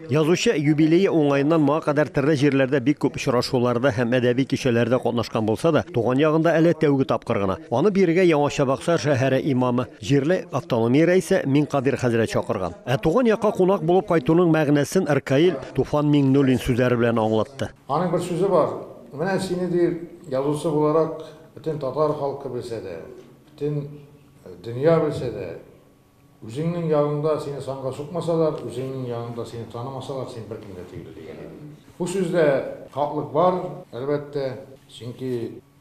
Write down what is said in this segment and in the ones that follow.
Язучы юбилее уңаеннан моңа кадәр төрле җирләрдә бик күп очрашуларда һәм әдәби кичәләрдә катнашкан булса да, туган ягында әле тәүге тапкыр гына. Аны бирегә Яңа Чабаксар шәһәре имамы, җирле автономия рәисе Миңкадир хәзрәт чакырган. Ә туган якка кунак булып кайтуның мәгънәсен Ркаил Туфан Миңнуллин сүзләре белән аңлатты. Аның бер сүзе бар, Менә сине, ди, язучы буларак бөтен татар халкы белсә дә, бөтен дөнья белсә дә, Үзеңнең ягыңда сине санга сукмасалар, үзеңнең яныңда сине танымасалар, син беркем дә түгел, дигән иде. Бу сүздә хаклык бар, әлбәттә, чөнки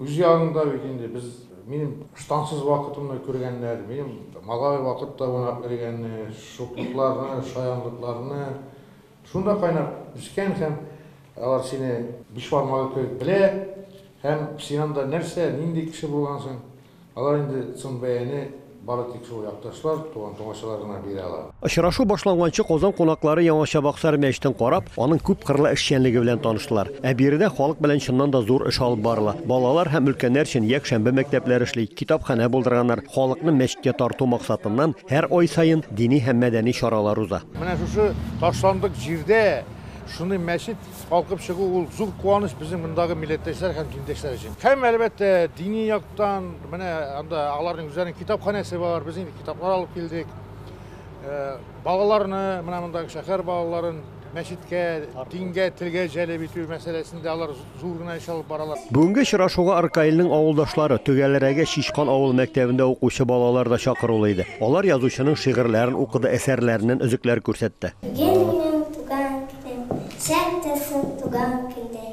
үз ягыңда бит инде без, минем ыштансыз вакытымны күргәннәр, минем малай вакытта уйнап йөргәнне, шуклыкларны, шаянлыкларны, шунда кайнап үскән һәм алар сине биш бармагы кебек белә һәм син анда нәрсә, нинди кеше булгансың, Алар инде соң бәяне бары тик шул якташлар, туган-тумачалар гына бирә ала. Очрашу башланганчы Казан кунаклары Яңа Чабаксар мәчетен карап, аның күпкырлы эшчәнлеге белән таныштылар. Ә биредә халык белән чыннан да зур эш алып барыла. Балалар һәм өлкәннәр өчен якшәмбе мәктәпләре эшли, китапханә булдырганнар, халыкны мәчеткә тарту максатыннан һәр ай саен дини һәм мәдәни чаралар уза. Менә шушы ташландык җирдә шундый мәчет Калкып чыгу ул зур куаныч безнең мондагы милләттәшләр һәм диндәшләр өчен. Һәм, әлбәттә, дини яктан, менә анда аларның үзләренең китапханәсе бар, без инде китаплар алып килдек. Балаларны, менә мондагы шәһәр балаларын мәчеткә, дингә, телгә җәлеп итү мәсьәләсендә алар зур гына эш алып баралар. Бүгенге очрашуга Ркаилнең авылдашлары, төгәлрәге Чичкан авыл мәктәбендә укучы балалар да чакырулы иде. Алар язучының шигырьләрен укыды, әсәрләреннән өзекләр күрсәтте. Бүген минем туган Шәп тә соң туган көндә.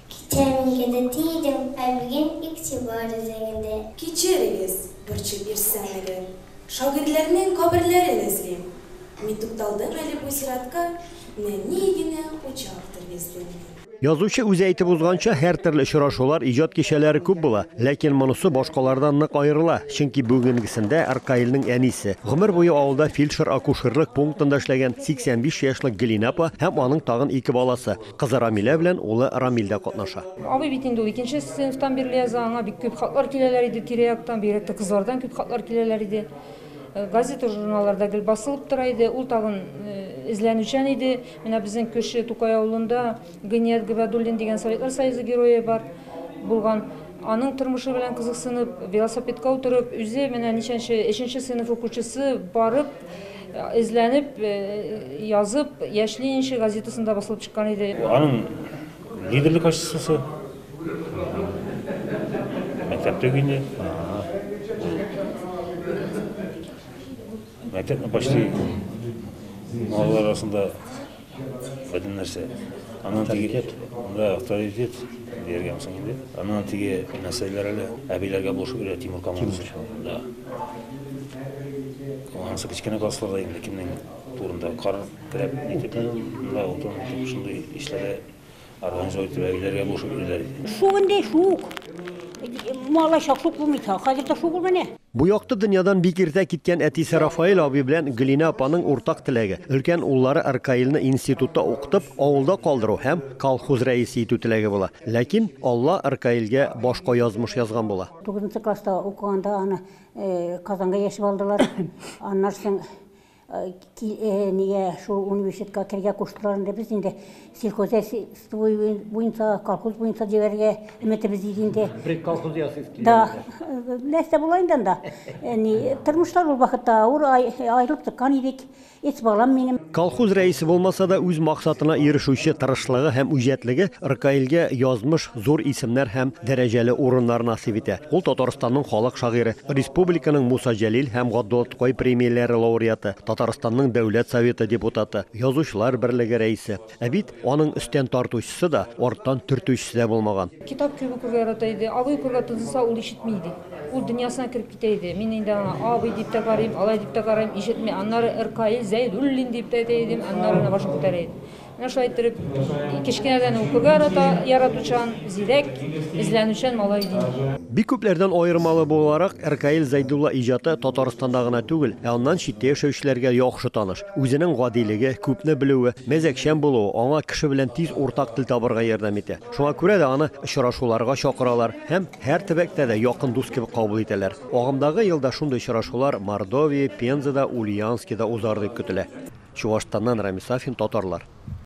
Кичә мин гадәти идем, ә бүген игътибар үзәгендә. Кичерегез, борчып йөрсәм әгәр. Шагыйрьләрнең каберләрен эзлим. Мин тукталдым әле бу зиратка, Нәни генә учак тергездем мин. Язучы үзе әйтеп узганча, һәртөрле очрашулар, иҗат кичәләре күп була. Ләкин монысы башкалардан нык аерыла, чөнки бүгенгесендә Ркаилнең әнисе, гомер буе авылда фельдшер-акушерлык пунктында эшләгән 85 яшьлек Гөлинә апа һәм аның тагын ике баласы, кызы Рамилә белән улы Рамил дә катнаша. Абый бит инде ул икенче сыйныфтан бирле яза, аңа бик күп хатлар киләләр иде тирә-яктан, бигрәк тә кызлардан күп хатлар киләләр иде. Газета, журналларда гел басылып тора иде. Ул тагын эзләнүчән иде. Менә безнең күрше Тукай авылында Гыйният Гыйбадуллин дигән Советлар Союзы герое бар булган. Аның тормышы белән кызыксынып, велосипедка утырып, үзе менә ничәнче, өченче сыйныф укучысы барып, эзләнеп, язып, Яшь ленинчы газетасында басылып чыккан иде. Аның лидерлык качествосы мәктәптә үк инде. Мәктәпне почти малайлар арасында бөтен нәрсә. Аннан теге, да, авторитет дияргә соң инде. Аннан теге нәрсәләр әле әбиләргә булышып йөрә Тимур командасы. Да. Анысы кечкенә классларда инде кемнең турында кар терәп нитеп, да, утын итеп шундый эшләрдә организовать итеп әбиләргә булышып йөриләр иде. Шук инде, шук. Малай чак шук булмый, хәзер дә шук ул менә. Бу якты дөньядан бик иртә киткән әтисе Рафаэль абый белән Гөлинә апаның уртак теләге, өлкән уллары Ркаилне институтта укытып, авылда калдыру һәм колхоз рәисе итү теләге була. Ләкин Алла Ркаилгә башка язмыш язган була. Тугызынчы класста укыганда аны Казанга яшеп алдылар. Аннан соң нигә шул университетка керергә куштылар инде. Без инде сельхозхозяйство буенча, колхоз буенча җибәрергә өметебез иде инде. Бер колхоз ясыйсыз килә. Да. Нәрсә була инде анда? Ни, тормышлар ул вакытта авыр, аерылып чыккан идек. Өч балам минем. Колхоз рәисе булмаса да, үз максатына ирешүче тырышлыгы һәм үҗәтлеге Ркаилгә язмыш зур исемнәр һәм дәрәҗәле урыннар насыйп итә. Ул Татарстанның халык шагыйре, республиканың Муса Җәлил һәм Габдулла Тукай премияләре лауреаты, Татарстанның Дәүләт Советы депутаты, Язучылар берлеге рәисе. Ә бит аның өстән тартучысы да, арттан төртүчесе дә булмаган. Китап күп укырга ярата иде. Абый укырга тотынса, ул ишетми иде. Ул дөньясына кереп китә иде. Мин инде аңа абый дип тә карыйм, алай дип тә карыйм, ишетми. Аннары Ркаил Зәйдуллин дип тә әйтә идем, аннары менә башын күтәрә иде. Менә шулай иттереп, кечкенәдән укырга ярата, яратучан, зирәк, эзләнүчән малай иде инде. Бик күпләрдән аермалы буларак, Ркаил Зәйдулла иҗаты Татарстанда гына түгел, ә аннан читтә яшәүчеләргә яхшы таныш. Үзенең гадилеге, күпне белүе, мәзәкчән булуы аңа кеше белән тиз уртак тел табарга ярдәм итә. Шуңа күрә дә аны очрашуларга чакыралар һәм һәр төбәктә дә якын дус кебек кабул итәләр. Агымдагы елда шундый очрашулар Мордовия, Пензада, Ульяновскида узар дип көтелә. Чувашстаннан Рамис Сафин, Татарлар.